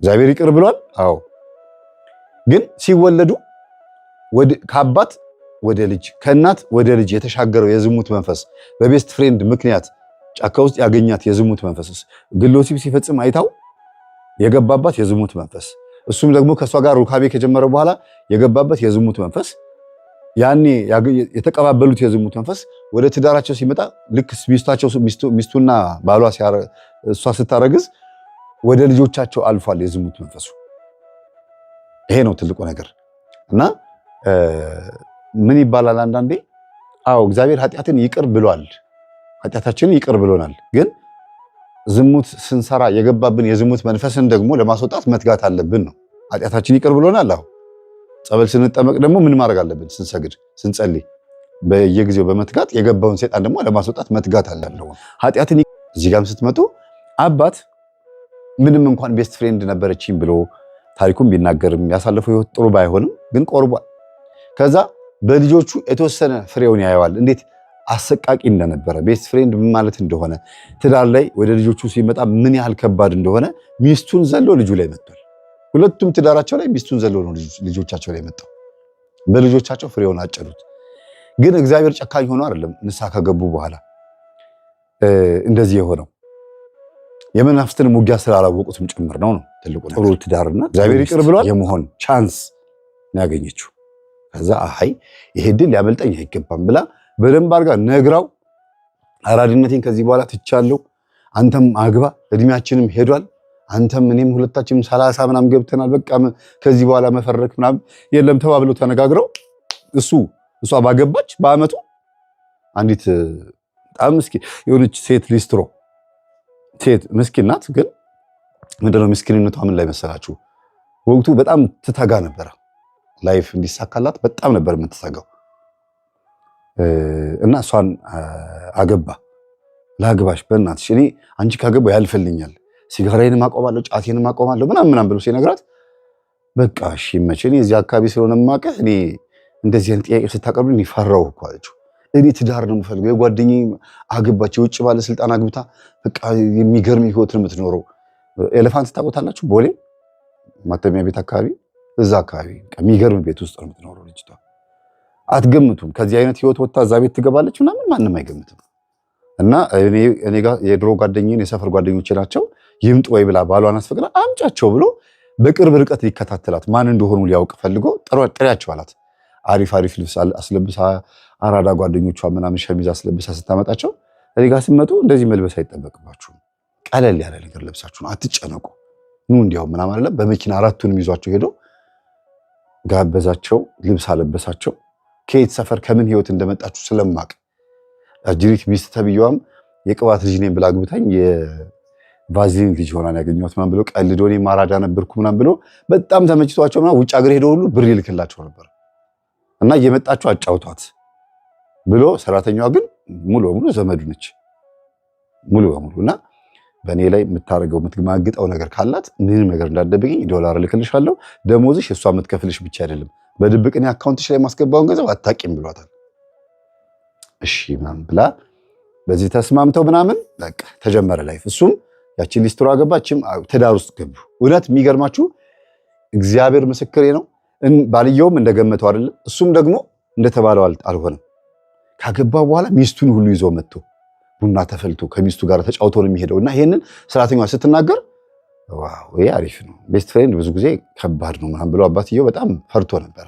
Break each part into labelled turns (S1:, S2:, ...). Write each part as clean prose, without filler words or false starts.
S1: እግዚአብሔር ይቅር ብሏል። አዎ፣ ግን ሲወለዱ ከአባት ወደ ልጅ፣ ከእናት ወደ ልጅ የተሻገረው የዝሙት መንፈስ፣ በ best friend ምክንያት ጫካ ውስጥ ያገኛት የዝሙት መንፈስ፣ ግለ ወሲብ ሲፈጽም አይታው የገባባት የዝሙት መንፈስ፣ እሱም ደግሞ ከእሷ ጋር ሩካቤ ከጀመረ በኋላ የገባበት የዝሙት መንፈስ፣ ያኔ የተቀባበሉት የዝሙት መንፈስ ወደ ትዳራቸው ሲመጣ፣ ልክ ሚስታቸው ሚስቱና ባሏ እሷ ስታረግዝ ወደ ልጆቻቸው አልፏል የዝሙት መንፈሱ። ይሄ ነው ትልቁ ነገር። እና ምን ይባላል አንዳንዴ፣ አዎ፣ እግዚአብሔር ኃጢአትን ይቅር ብሏል፣ ኃጢአታችንን ይቅር ብሎናል። ግን ዝሙት ስንሰራ የገባብን የዝሙት መንፈስን ደግሞ ለማስወጣት መትጋት አለብን ነው። ኃጢአታችን ይቅር ብሎናል። አዎ፣ ጸበል ስንጠመቅ ደግሞ ምን ማድረግ አለብን? ስንሰግድ፣ ስንጸልይ በየጊዜው በመትጋት የገባውን ሰይጣን ደግሞ ለማስወጣት መትጋት አለብን። ኃጢአትን እዚህ ጋርም ስትመጡ አባት ምንም እንኳን best friend ነበረችኝ ብሎ ታሪኩን ቢናገርም፣ ያሳለፈው ህይወት ጥሩ ባይሆንም ግን ቆርቧል። ከዛ በልጆቹ የተወሰነ ፍሬውን ያየዋል። እንዴት አሰቃቂ እንደነበረ፣ best friend ምን ማለት እንደሆነ፣ ትዳር ላይ ወደ ልጆቹ ሲመጣ ምን ያህል ከባድ እንደሆነ ሚስቱን ዘሎ ልጁ ላይ መጥቷል። ሁለቱም ትዳራቸው ላይ ሚስቱን ዘሎ ነው ልጆቻቸው ላይ መጣው። በልጆቻቸው ፍሬውን አጨዱት። ግን እግዚአብሔር ጨካኝ ሆኖ አይደለም ንስሐ ከገቡ በኋላ እንደዚህ የሆነው፣ የመናፍስትን ውጊያ ስላላወቁትም ጭምር ነው ትልቁ። ጥሩ ትዳርና እግዚአብሔር ይቅር ብሏል የመሆን chance ነው ያገኘችው። ከዛ አይ ይሄ ድል ሊያመልጠኝ አይገባም ብላ በደንብ አድርጋ ነግራው፣ አራድነቴን ከዚህ በኋላ ትቻለሁ፣ አንተም አግባ፣ እድሜያችንም ሄዷል፣ አንተም እኔም ሁለታችንም 30 ምናምን ገብተናል፣ በቃ ከዚህ በኋላ መፈረክ ምናምን የለም ተባብለው ተነጋግረው እሷ ባገባች በአመቱ አንዲት በጣም ምስኪን የሆነች ሴት፣ ሊስትሮ ሴት፣ ምስኪን ናት። ግን ምንድነው ምስኪንነቷ ምን ላይ መሰላችሁ? ወቅቱ በጣም ትተጋ ነበረ። Life እንዲሳካላት በጣም ነበር የምትተጋው እና እሷን አገባ። ላግባሽ በእናትሽ፣ እኔ አንቺ ካገባው ያልፈልኛል፣ ሲጋራዬንም አቆማለሁ፣ ጫቴንም አቆማለሁ ምናምን ምናምን ብሎ ሲነግራት፣ በቃ እሺ ይመችህ፣ እኔ እዚህ አካባቢ ስለሆነ የማውቅህ፣ እኔ እንደዚህ አይነት ጥያቄ ስታቀርብልኝ ፈራሁ እኮ አለችው። እኔ ትዳር ነው የምፈልገው። የጓደኛዬ አገባች፣ የውጭ ባለስልጣን አግብታ በቃ የሚገርም ህይወት ነው የምትኖረው። ኤሌፋንት ታውቁታላችሁ? ቦሌ ማተሚያ ቤት አካባቢ፣ እዛ አካባቢ የሚገርም ቤት ውስጥ ነው የምትኖረው ልጅቷ። አትገምቱም። ከዚህ አይነት ህይወት ወጥታ እዛ ቤት ትገባለች ምናምን ማንም አይገምትም። እና እኔ ጋር የድሮ ጓደኛዬን፣ የሰፈር ጓደኞቼ ናቸው፣ ይምጡ ወይ ብላ ባሏን አስፈቅዳ አምጫቸው ብሎ በቅርብ ርቀት ሊከታተላት፣ ማን እንደሆኑ ሊያውቅ ፈልጎ ጥሪያቸው አላት። አሪፍ አሪፍ ልብስ አስለብሳ፣ አራዳ ጓደኞቿ ምናምን ሸሚዝ አስለብሳ ስታመጣቸው፣ እኔ ጋር ስትመጡ እንደዚህ መልበስ አይጠበቅባችሁም፣ ቀለል ያለ ነገር ለብሳችሁ ነው፣ አትጨነቁ፣ ኑ እንዲያው ምናምን አለ። በመኪና አራቱንም ይዟቸው ሄዶ ጋበዛቸው፣ ልብስ አለበሳቸው። ከየት ሰፈር ከምን ህይወት እንደመጣችሁ ስለማቅ፣ አጅሪት ሚስት ተብዬዋም የቅባት ልጅ ነኝ ብላ አግብታኝ የቫዝሊን ልጅ ሆና ያገኘኋት ምናምን ብሎ ቀልዶ፣ እኔም አራዳ ነበርኩ ምናምን ብሎ በጣም ተመችቷቸው ምናምን ውጭ ሀገር ሄዶ ሁሉ ብር ይልክላቸው ነበር እና እየመጣችሁ አጫውቷት ብሎ፣ ሰራተኛዋ ግን ሙሉ በሙሉ ዘመዱ ነች፣ ሙሉ በሙሉ። እና በእኔ ላይ የምታደርገው የምትማግጠው ነገር ካላት ምንም ነገር እንዳትደብቅኝ፣ ዶላር እልክልሻለሁ። ደሞዝሽ እሷ የምትከፍልሽ ብቻ አይደለም፣ በድብቅ እኔ account ሽ ላይ የማስገባውን ገንዘብ አታውቂም ብሏታል። እሺ ምናምን ብላ በዚህ ተስማምተው ምናምን በቃ ተጀመረ life። እሱም ያችን ሊስትሮ አገባችም፣ ትዳር ውስጥ ገቡ። እውነት የሚገርማችሁ፣ እግዚአብሔር ምስክሬ ነው። ባልየውም እንደገመተው አይደለም፣ እሱም ደግሞ እንደተባለው አልሆነም። ካገባ በኋላ ሚስቱን ሁሉ ይዞ መጥቶ ቡና ተፈልቶ ከሚስቱ ጋር ተጫውቶ ነው የሚሄደው። እና ይሄንን ሰራተኛዋ ስትናገር wow ይሄ አሪፍ ነው፣ best friend ብዙ ጊዜ ከባድ ነው ምናምን ብሎ አባትየው በጣም ፈርቶ ነበረ።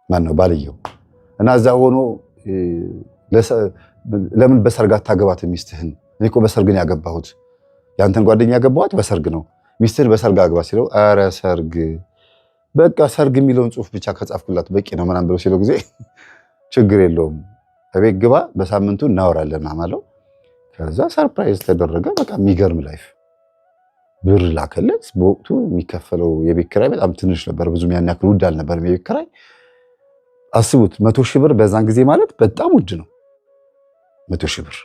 S1: ማን ነው፣ ባልየው። እና እዛ ሆኖ ለምን በሰርግ አታገባት ሚስትህን? እኔ እኮ በሰርግ ነው ያገባሁት፣ ያንተን ጓደኛ ያገባኋት በሰርግ ነው፣ ሚስትህን በሰርግ አግባ ሲለው፣ ኧረ ሰርግ በቃ ሰርግ የሚለውን ጽሁፍ ብቻ ከጻፍኩላት በቂ ነው ምናምን ብሎ ሲለው ጊዜ፣ ችግር የለውም፣ እቤት ግባ፣ በሳምንቱ እናወራለን ምናምን አለው። ከዛ surprise ተደረገ። በቃ የሚገርም life፣ ብር ላከለት። በወቅቱ የሚከፈለው የቤት ኪራይ በጣም ትንሽ ነበር፣ ብዙም ያን ያክል ውድ አልነበረም የቤት ኪራይ። አስቡት፣ 100,000 ብር በዛን ጊዜ ማለት በጣም ውድ ነው። 100,000 ብር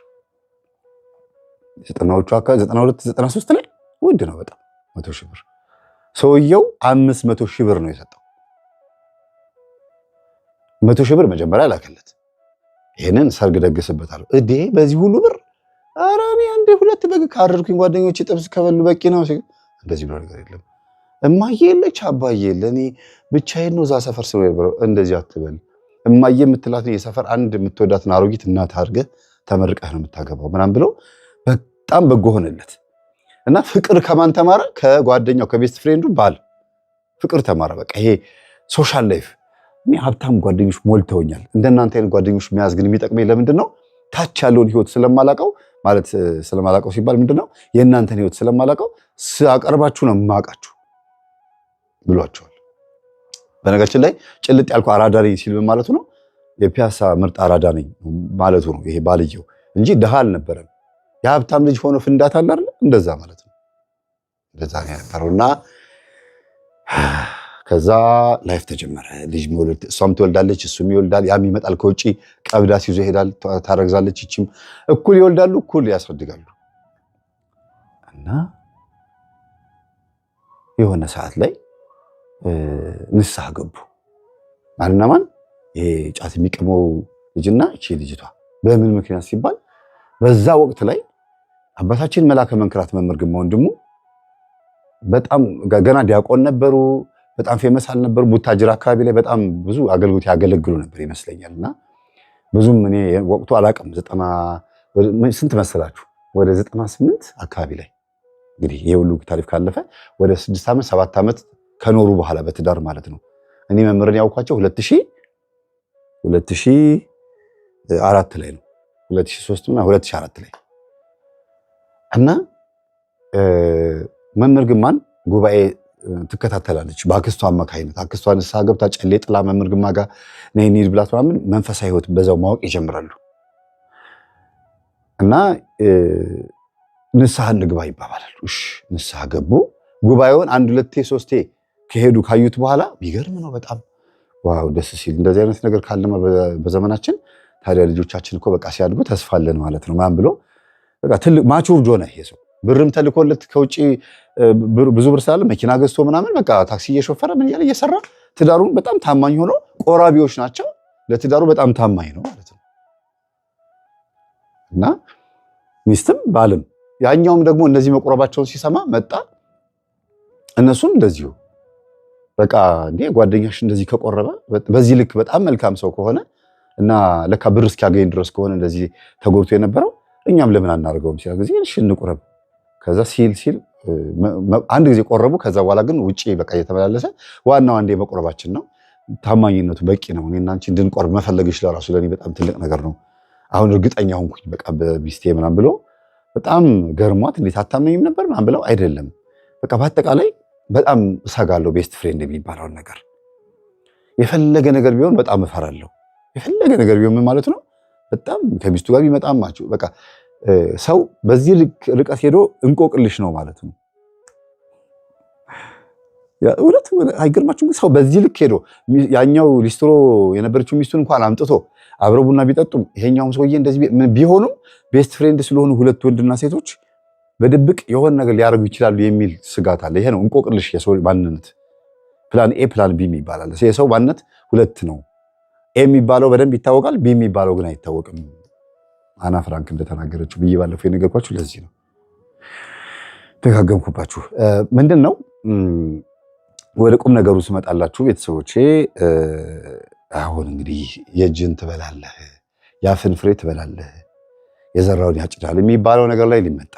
S1: ዘጠናዎቹ አካባቢ፣ 92፣ 93 ላይ ውድ ነው በጣም 100,000 ብር። ሰውየው 500,000 ብር ነው የሰጠው። 100,000 ብር መጀመሪያ ላከለት። ይህንን ሰርግ ደግስበታለሁ። እዴ በዚህ ሁሉ ብር፣ ኧረ እኔ አንዴ ሁለት በግ ካረድኩኝ ጓደኞቼ ጥብስ ከበሉ በቂ ነው። እንደዚህ ብሎ ነገር የለም። እማዬ የለች አባዬ የለ፣ እኔ ብቻዬን ነው እዛ ሰፈር ስኖር የነበረው። እንደዚህ አትበል። እማዬ የምትላት የሰፈር አንድ የምትወዳትን አሮጊት እናት አድርገህ ተመርቀህ ነው የምታገባው ምናምን ብሎ በጣም በጎ ሆነለት እና ፍቅር ከማን ተማረ? ከጓደኛው ከ best friend ኡ ባል ፍቅር ተማረ። በቃ ይሄ social life። እኔ ሀብታም ጓደኞች ሞልተውኛል። እንደናንተ አይነት ጓደኞች መያዝ ግን የሚጠቅመኝ ለምንድን ነው? ታች ያለውን ህይወት ስለማላቀው፣ ማለት ስለማላቀው ሲባል ምንድን ነው፣ የእናንተን ህይወት ስለማላቀው ሳቀርባችሁ ነው የማውቃችሁ ብሏቸዋል። በነገራችን ላይ ጭልጥ ያልኩ አራዳ ነኝ ሲል ምን ማለቱ ነው? የፒያሳ ምርጥ አራዳ ነኝ ማለቱ ነው ይሄ ባልየው እንጂ ድሃ አልነበረም። የሀብታም ልጅ ሆኖ ፍንዳታ አለ አይደል? እንደዛ ማለት ነው። እንደዛ ነው የነበረው እና ከዛ life ተጀመረ። ልጅ መውለድ፣ እሷም ትወልዳለች፣ እሱም ይወልዳል። ያም ይመጣል ከውጭ ቀብዳ ሲይዞ ይሄዳል፣ ታረግዛለች። ይችም እኩል ይወልዳሉ፣ እኩል ያስረድጋሉ። እና የሆነ ሰዓት ላይ ንስሐ ገቡ። ማንና ማን? ይሄ ጫት የሚቅመው ልጅና እቺ ልጅቷ። በምን ምክንያት ሲባል በዛ ወቅት ላይ አባታችን መላከ መንክራት መምህር ግርማ ወንድሙ በጣም ገና ዲያቆን ነበሩ። በጣም famous አልነበሩ። ቡታጅራ አካባቢ ላይ በጣም ብዙ አገልግሎት ያገለግሉ ነበር ይመስለኛል። እና ብዙም እኔ ወቅቱ አላውቅም። ዘጠና ስንት መሰላችሁ? ወደ 98 አካባቢ ላይ እንግዲህ ይሄ ሁሉ ታሪክ ካለፈ ወደ 6 ዓመት 7 ዓመት ከኖሩ በኋላ በትዳር ማለት ነው። እኔ መምህርን ያውኳቸው 2004 ላይ ነው፣ 2003 እና 2004 ላይ። እና መምህር ግርማን ጉባኤ ትከታተላለች በአክስቷ አማካይነት። አክስቷ ንስሐ ገብታ ጨሌ ጥላ መምህር ግርማ ጋር ነይ እንሂድ ብላት ምናምን መንፈሳዊ ሕይወት በዛው ማወቅ ይጀምራሉ። እና ንስሐ እንግባ ይባባላሉ። እሺ ንስሐ ገቡ። ጉባኤውን አንድ ሁለቴ ሶስቴ ከሄዱ ካዩት በኋላ ቢገርም ነው በጣም wow ደስ ሲል፣ እንደዚህ አይነት ነገር ካለማ በዘመናችን ታዲያ ልጆቻችን እኮ በቃ ሲያድጉ ተስፋ አለን ማለት ነው ምናምን ብሎ በቃ ትልቅ matured ሆነ ይሄ ሰው። ብርም ተልኮለት ከውጭ ብዙ ብር ስላለ መኪና ገዝቶ ምናምን በቃ ታክሲ እየሾፈረ ምን እያለ እየሰራ ትዳሩን በጣም ታማኝ ሆኖ፣ ቆራቢዎች ናቸው፣ ለትዳሩ በጣም ታማኝ ነው ማለት ነው። እና ሚስትም ባልም ያኛውም ደግሞ እነዚህ መቆረባቸውን ሲሰማ መጣ። እነሱም እንደዚሁ በቃ እንዴ ጓደኛሽ እንደዚህ ከቆረበ፣ በዚህ ልክ በጣም መልካም ሰው ከሆነ እና ለካ ብር እስኪያገኝ ድረስ ከሆነ እንደዚህ ተጎድቶ የነበረው እኛም ለምን አናደርገውም ሲል ጊዜ እሺ እንቁረብ። ከዛ ሲል ሲል አንድ ጊዜ ቆረቡ። ከዛ በኋላ ግን ውጪ በቃ እየተመላለሰ ዋናው አንዴ መቆረባችን ነው። ታማኝነቱ በቂ ነው። እኔና አንቺ እንድንቆርብ መፈለግሽ ለራሱ ለእኔ በጣም ትልቅ ነገር ነው። አሁን እርግጠኛ ሆንኩኝ በቃ በሚስቴ ምናምን ብሎ በጣም ገርሟት፣ እንዴት አታመኝም ነበር ምናምን ብለው፣ አይደለም በቃ በአጠቃላይ በጣም እሰጋለሁ። Best friend የሚባለውን ነገር የፈለገ ነገር ቢሆን በጣም እፈራለሁ። የፈለገ ነገር ቢሆን ምን ማለት ነው? በጣም ከሚስቱ ጋር ቢመጣም በቃ ሰው በዚህ ርቀት ሄዶ እንቆቅልሽ ነው ማለት ነው። እውነት አይገርማችሁም? ሰው በዚህ ልክ ሄዶ ያኛው ሊስትሮ የነበረችው ሚስቱን እንኳን አምጥቶ አብረው ቡና ቢጠጡም ይሄኛውም ሰውዬ እንደዚህ ቢሆኑም best friend ስለሆኑ ሁለት ወንድና ሴቶች በድብቅ የሆነ ነገር ሊያደርጉ ይችላሉ የሚል ስጋት አለ። ይሄ ነው እንቆቅልሽ የሰው ማንነት። Plan A plan B ይባላል። የሰው ማንነት ሁለት ነው። A የሚባለው በደንብ ይታወቃል፣ B የሚባለው ግን አይታወቅም። አና ፍራንክ እንደተናገረችው ብዬ ባለፈው የነገርኳችሁ ለዚህ ነው። ደጋገምኩባችሁ። ምንድን ነው፣ ወደ ቁም ነገሩ ስመጣላችሁ ቤተሰቦቼ፣ አሁን እንግዲህ የእጅን ትበላለህ፣ የአፍን ፍሬ ትበላለህ፣ የዘራውን ያጭዳል የሚባለው ነገር ላይ ሊመጣ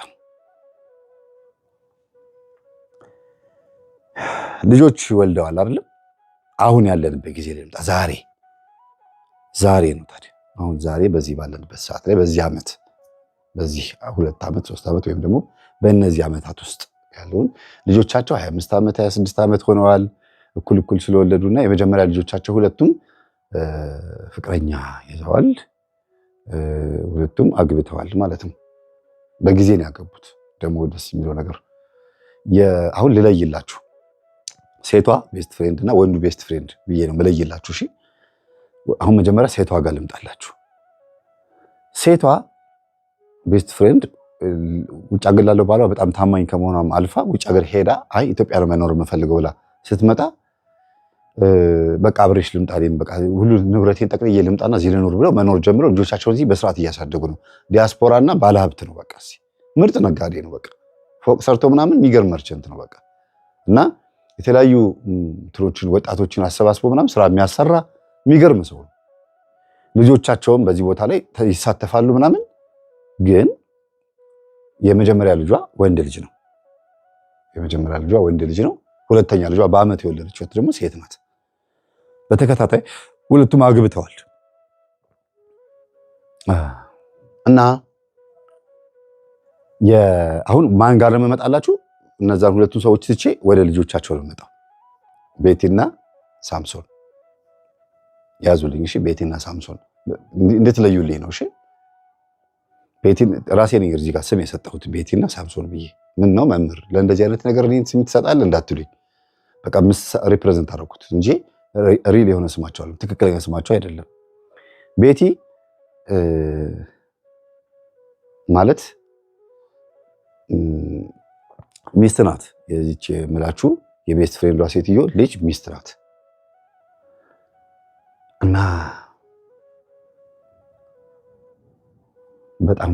S1: ልጆች ወልደዋል አይደለም? አሁን ያለንበት ጊዜ ላይ ልምጣ። ዛሬ ዛሬ ነው ታዲያ፣ አሁን ዛሬ በዚህ ባለንበት ሰዓት ላይ በዚህ ዓመት፣ በዚህ 2 ዓመት 3 ዓመት ወይም ደግሞ በእነዚህ ዓመታት ውስጥ ያለውን ልጆቻቸው 25 ዓመት 26 ዓመት ሆነዋል። እኩል እኩል ስለወለዱና የመጀመሪያ ልጆቻቸው ሁለቱም ፍቅረኛ ይዘዋል። ሁለቱም አግብተዋል ማለት ነው። በጊዜ ነው ያገቡት። ደግሞ ደስ የሚለው ነገር አሁን ልለይላችሁ፣ ሴቷ best friend እና ወንዱ best friend ብዬ ነው ምለይላችሁ። እሺ አሁን መጀመሪያ ሴቷ ጋር ልምጣላችሁ። ሴቷ best friend ውጭ ሀገር ላለው ባሏ በጣም ታማኝ ከመሆኗም አልፋ ውጭ ሀገር ሄዳ አይ ኢትዮጵያ ነው መኖር የምፈልገው ብላ ስትመጣ በቃ አብሬሽ ልምጣ፣ እኔም በቃ ሁሉ ንብረቴን ጠቅልዬ ልምጣና እዚህ ልኖር ብለው መኖር ጀምረው ልጆቻቸውን እዚህ በስርዓት እያሳደጉ ነው። ዲያስፖራና ባለሀብት ነው። በቃ እዚህ ምርጥ ነጋዴ ነው። በቃ ፎቅ ሰርቶ ምናምን የሚገርም merchant ነው። በቃ እና የተለያዩ እንትኖችን ወጣቶችን አሰባስቦ ምናምን ስራ የሚያሰራ የሚገርም ሰው ነው። ልጆቻቸውም በዚህ ቦታ ላይ ይሳተፋሉ ምናምን። ግን የመጀመሪያ ልጇ ወንድ ልጅ ነው። የመጀመሪያ ልጇ ወንድ ልጅ ነው። ሁለተኛ ልጇ በአመት የወለደችው ደግሞ ሴት ናት። በተከታታይ ሁለቱም አግብተዋል እና አሁን ማን ጋር ነው የምመጣላችሁ? እነዛን ሁለቱን ሰዎች ትቼ ወደ ልጆቻቸው ነው የምመጣው። ቤቲና ሳምሶን ያዙልኝ። እሺ፣ ቤቲና ሳምሶን እንድትለዩልኝ ነው። እሺ፣ ቤቲን ራሴ ነኝ እዚህ ጋር ስም የሰጠሁት ቤቲና ሳምሶን ብዬ። ምን ነው መምህር ለእንደዚህ አይነት ነገር እኔን ስም ትሰጣለህ እንዳትሉኝ፣ በቃ ምስ represent አደረኩት እንጂ real የሆነ ስማቸው አለ ትክክለኛ ስማቸው አይደለም። ቤቲ ማለት ሚስት ናት። የዚች የምላችሁ የ best friend ዷ ሴትዮ ልጅ ሚስት ናት። እና በጣም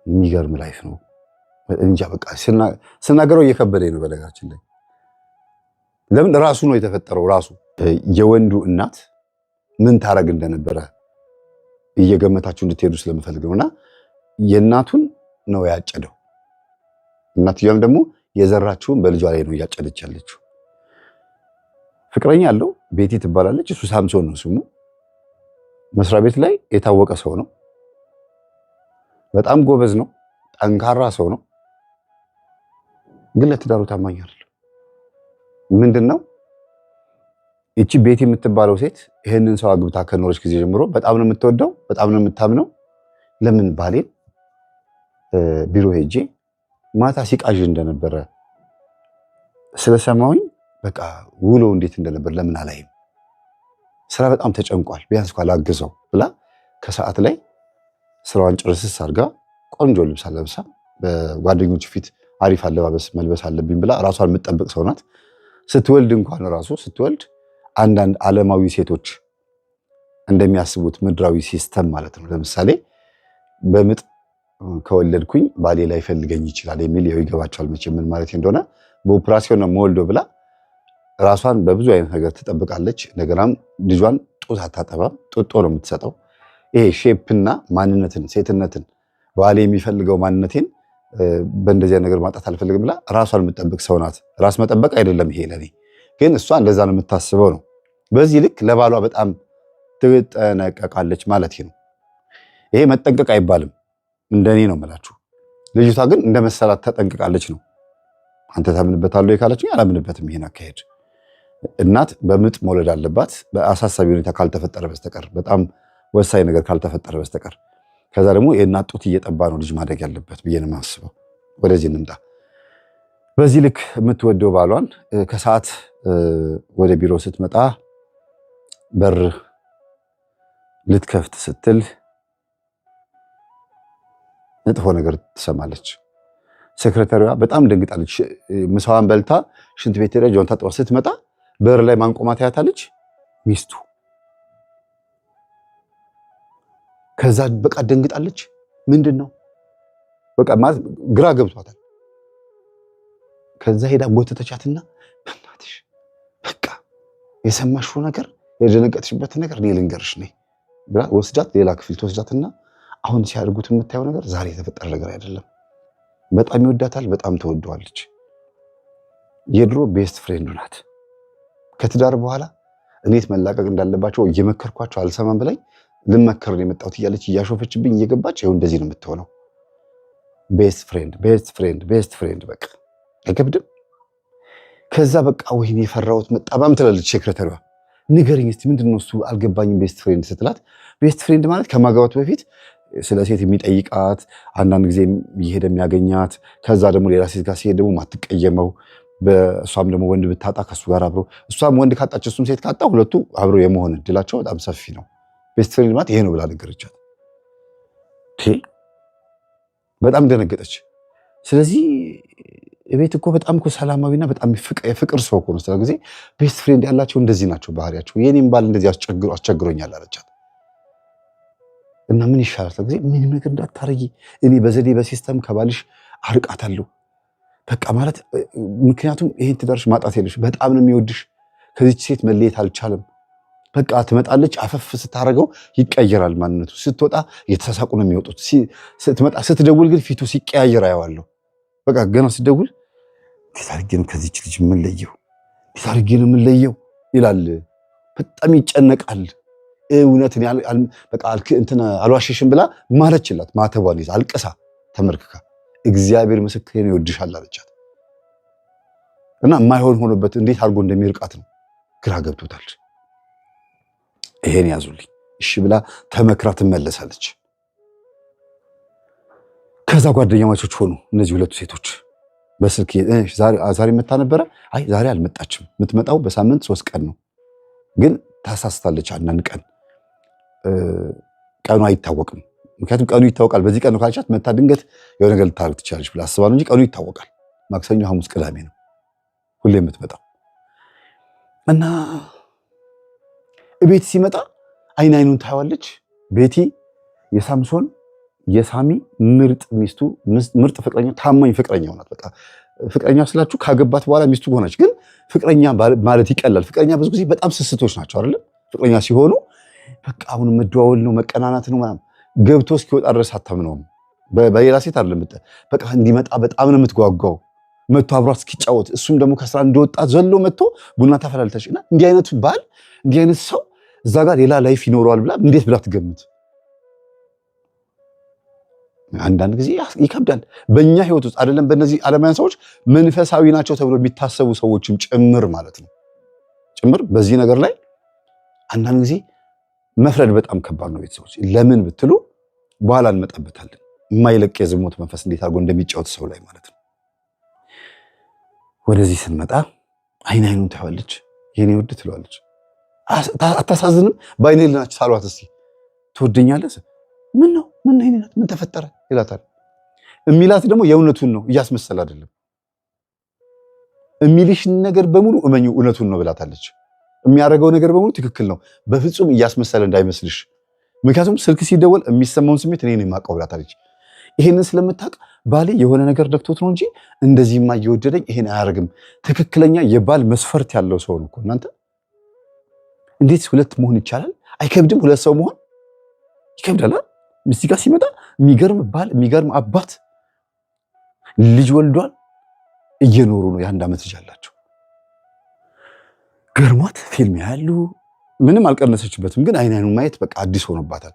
S1: የሚገርም life ነው። እንጃ በቃ ስናገረው እየከበደኝ ነው። በነገራችን ላይ ለምን ራሱ ነው የተፈጠረው። ራሱ የወንዱ እናት ምን ታረግ እንደነበረ እየገመታችሁ እንድትሄዱ ስለምፈልግ ነው። እና የእናቱን ነው ያጨደው። እናትየዋም ደግሞ የዘራችውን በልጇ ላይ ነው እያጨደች ያለችው። ፍቅረኛ አለው፣ ቤቲ ትባላለች። እሱ ሳምሶን ነው ስሙ። መስሪያ ቤት ላይ የታወቀ ሰው ነው። በጣም ጎበዝ ነው። ጠንካራ ሰው ነው። ግን ለትዳሩ ታማኝ አይደለም። ምንድን ነው ይቺ ቤቲ የምትባለው ሴት ይህንን ሰው አግብታ ከኖረች ጊዜ ጀምሮ በጣም ነው የምትወደው፣ በጣም ነው የምታምነው። ለምን ባሌን ቢሮ ሄጄ ማታ ሲቃዥ እንደነበረ ስለሰማሁኝ በቃ ውሎ እንዴት እንደነበር ለምን አላይም? ስራ በጣም ተጨንቋል፣ ቢያንስ እንኳን ላግዘው ብላ ከሰዓት ላይ ስራዋን ጭርስስ አድርጋ ቆንጆ ልብስ ለብሳ በጓደኞች ፊት አሪፍ አለባበስ መልበስ አለብኝ ብላ ራሷን የምትጠብቅ ሰው ናት። ስትወልድ እንኳን ራሱ ስትወልድ አንዳንድ ዓለማዊ ሴቶች እንደሚያስቡት ምድራዊ system ማለት ነው። ለምሳሌ በምጥ ከወለድኩኝ ባሌ ላይፈልገኝ ይችላል የሚል ይኸው ይገባቸዋል መቼ ምን ማለት እንደሆነ። በኦፕራሲዮን ነው የምወልደው ብላ ራሷን በብዙ አይነት ነገር ትጠብቃለች። እንደገናም ልጇን ጡት አታጠባም፣ ጡጦ ነው የምትሰጠው። ይሄ shape ና ማንነትን ሴትነትን ባሌ የሚፈልገው ማንነቴን በእንደዚያ ነገር ማጣት አልፈልግም ብላ ራሷን የምትጠብቅ ሰው ናት። ራስ መጠበቅ አይደለም ይሄ ለኔ፣ ግን እሷ እንደዛ ነው የምታስበው ነው። በዚህ ልክ ለባሏ በጣም ትጠነቀቃለች ማለት ነው። ይሄ መጠንቀቅ አይባልም፣ እንደኔ ነው የምላችሁ። ልጅቷ ግን እንደ መሰላት ተጠንቅቃለች ነው። አንተ ታምንበታለህ ካለችኝ አላምንበትም ይሄን አካሄድ። እናት በምጥ መውለድ አለባት በአሳሳቢ ሁኔታ ካልተፈጠረ በስተቀር፣ በጣም ወሳኝ ነገር ካልተፈጠረ በስተቀር። ከዛ ደግሞ የእናት ጡት እየጠባ ነው ልጅ ማደግ ያለበት ብዬ ነው የማስበው። ወደዚህ እንምጣ። በዚህ ልክ የምትወደው ባሏን ከሰዓት ወደ ቢሮ ስትመጣ በር ልትከፍት ስትል መጥፎ ነገር ትሰማለች። secretary ዋ በጣም ደንግጣለች። ምሳዋን በልታ ሽንት ቤት ሄዳ እጇን ታጥባ ስትመጣ በር ላይ ማን ቆማ ታያታለች? ሚስቱ። ከዛ በቃ ደንግጣለች። ምንድን ነው በቃ ማለት ግራ ገብቷታል። ከዛ ሄዳ ጎተተቻትና በእናትሽ በቃ የሰማሽው ነገር የደነገጥሽበት ነገር እኔ ልንገርሽ ነይ ብላ ወስዳት ሌላ ክፍል ትወስዳትና አሁን ሲያደርጉት የምታየው ነገር ዛሬ የተፈጠረ ነገር አይደለም። በጣም ይወዳታል፣ በጣም ትወደዋለች። የድሮ best friend ኡ ናት። ከትዳር በኋላ እንዴት መላቀቅ እንዳለባቸው እየመከርኳቸው አልሰማም ብላኝ ልመከር ነው የመጣሁት እያለች እያሾፈችብኝ እየገባች ይኸው እንደዚህ ነው የምትሆነው። best friend best friend best friend በቃ አይከብድም። ከዛ በቃ ወይኔ የፈራሁት መጣባም ትላለች secretary ዋ። ንገረኝ እስቲ ምንድን ነው እሱ አልገባኝም። best friend ስትላት best friend ማለት ከማግባቱ በፊት ስለ ሴት የሚጠይቃት አንዳንድ ጊዜ እየሄደ የሚያገኛት ከዛ ደግሞ ሌላ ሴት ጋር ሲሄድ ደግሞ ማትቀየመው በእሷም ደግሞ ወንድ ብታጣ ከእሱ ጋር አብሮ እሷም ወንድ ካጣች እሱም ሴት ካጣ ሁለቱ አብሮ የመሆን እድላቸው በጣም ሰፊ ነው። best friend ማለት ይሄ ነው ብላ ነገረቻት። በጣም ደነገጠች። ስለዚህ ቤት እኮ በጣም እኮ ሰላማዊና በጣም የፍቅር ሰው እኮ ነው። ስለ ጊዜ best friend ያላቸው እንደዚህ ናቸው ባህሪያቸው። የኔም ባል እንደዚህ አስቸግሮኛል አለቻት። እና ምን ይሻላል? ጊዜ ምንም ነገር እንዳታረጊ፣ እኔ በዘዴ በ system ከባልሽ አርቃታለሁ። በቃ ማለት ምክንያቱም ይሄን ትዳርሽ ማጣት የለሽ። በጣም ነው የሚወድሽ። ከዚች ሴት መለየት አልቻለም። በቃ ትመጣለች፣ አፈፍ ስታደርገው ይቀየራል ማንነቱ። ስትወጣ እየተሳሳቁ ነው የሚወጡት። ስትመጣ ስትደውል ግን ፊቱ ሲቀያየር አየዋለሁ። በቃ ገና ስትደውል እንዴት አድርጌ ነው ከዚች ልጅ የምንለየው? እንዴት አድርጌ ነው የምንለየው ይላል። በጣም ይጨነቃል። እውነትን በቃ እንትን አልዋሸሽም ብላ ማለችላት። ማተቧን ይዛ አልቅሳ ተመርክካ እግዚአብሔር ምስክሬ ነው ይወድሻል አለቻት። እና የማይሆን ሆኖበት እንዴት አድርጎ እንደሚርቃት ነው ግራ ገብቶታል። ይሄን ያዙልኝ እሺ ብላ ተመክራ ትመለሳለች። ከዛ ጓደኛማቾች ሆኑ እነዚህ ሁለቱ ሴቶች። በስልክ ዛሬ መታ ነበረ። አይ ዛሬ አልመጣችም፣ የምትመጣው በሳምንት 3 ቀን ነው፣ ግን ታሳስታለች። አንዳንድ ቀን ቀኑ አይታወቅም። ምክንያቱም ቀኑ ይታወቃል። በዚህ ቀን ነው ካልቻት መታ ድንገት የሆነ ነገር ልታደርግ ትችላለች ብላ አስባ ነው እንጂ ቀኑ ይታወቃል። ማክሰኞ፣ ሐሙስ፣ ቅዳሜ ነው ሁሌ የምትመጣው። እና እቤት ሲመጣ አይን አይኑን ታየዋለች። ቤቲ የሳምሶን የሳሚ ምርጥ ሚስቱ፣ ምርጥ ፍቅረኛ፣ ታማኝ ፍቅረኛው ናት። በቃ ፍቅረኛ ስላችሁ ካገባት በኋላ ሚስቱ ሆነች፣ ግን ፍቅረኛ ማለት ይቀላል። ፍቅረኛ ብዙ ጊዜ በጣም ስስቶች ናቸው አይደለም? ፍቅረኛ ሲሆኑ በቃ አሁን መደዋወል ነው መቀናናት ነው ምናምን፣ ገብቶ እስኪወጣ ድረስ አታምነውም። በሌላ ሴት አይደለም፣ በቃ እንዲመጣ በጣም ነው የምትጓጓው። መጥቶ አብሯት እስኪጫወት፣ እሱም ደግሞ ከስራ እንደወጣ ዘሎ መጥቶ ቡና ታፈላልተች እና እንዲህ አይነቱ ባል፣ እንዲህ አይነት ሰው እዛ ጋር ሌላ life ይኖረዋል ብላ እንዴት ብላ ትገምት? አንዳንድ ጊዜ ይከብዳል። በእኛ ህይወት ውስጥ አይደለም በእነዚህ ዓለማውያን ሰዎች፣ መንፈሳዊ ናቸው ተብሎ የሚታሰቡ ሰዎችም ጭምር ማለት ነው ጭምር በዚህ ነገር ላይ አንዳንድ ጊዜ መፍረድ በጣም ከባድ ነው። ቤተሰቦች፣ ለምን ብትሉ በኋላ እንመጣበታለን። የማይለቅ የዝሙት መንፈስ እንዴት አድርጎ እንደሚጫወት ሰው ላይ ማለት ነው። ወደዚህ ስንመጣ አይን አይኑን ታያለች። የኔ ውድ ትለዋለች። አታሳዝንም? በአይነ ህሊናችሁ ሳሏት እስቲ። ትወደኛለህ? ምን ነው ምን ነው የኔ፣ ምን ተፈጠረ ይላታል። የሚላት ደግሞ የእውነቱን ነው፣ እያስመሰል አይደለም። የሚልሽን ነገር በሙሉ እመኚው፣ እውነቱን ነው ብላታለች። የሚያደርገው ነገር በሙሉ ትክክል ነው፣ በፍጹም እያስመሰለ እንዳይመስልሽ። ምክንያቱም ስልክ ሲደወል የሚሰማውን ስሜት እኔ ነኝ የማውቀው ብላታለች። ይሄንን ስለምታውቅ ባሌ የሆነ ነገር ደክቶት ነው እንጂ እንደዚህማ እየወደደኝ ይሄን አያደርግም። ትክክለኛ የባል መስፈርት ያለው ሰው ነው እኮ እናንተ። እንዴት ሁለት መሆን ይቻላል? አይከብድም? ሁለት ሰው መሆን ይከብዳል። እዚህ ጋር ሲመጣ የሚገርም ባል፣ የሚገርም አባት፣ ልጅ ወልዷል። እየኖሩ ነው። የ1 ዓመት ልጅ አላቸው። ገርሟት ፊልም ያሉ ምንም አልቀነሰችበትም፣ ግን አይን አይኑን ማየት በቃ አዲስ ሆኖባታል።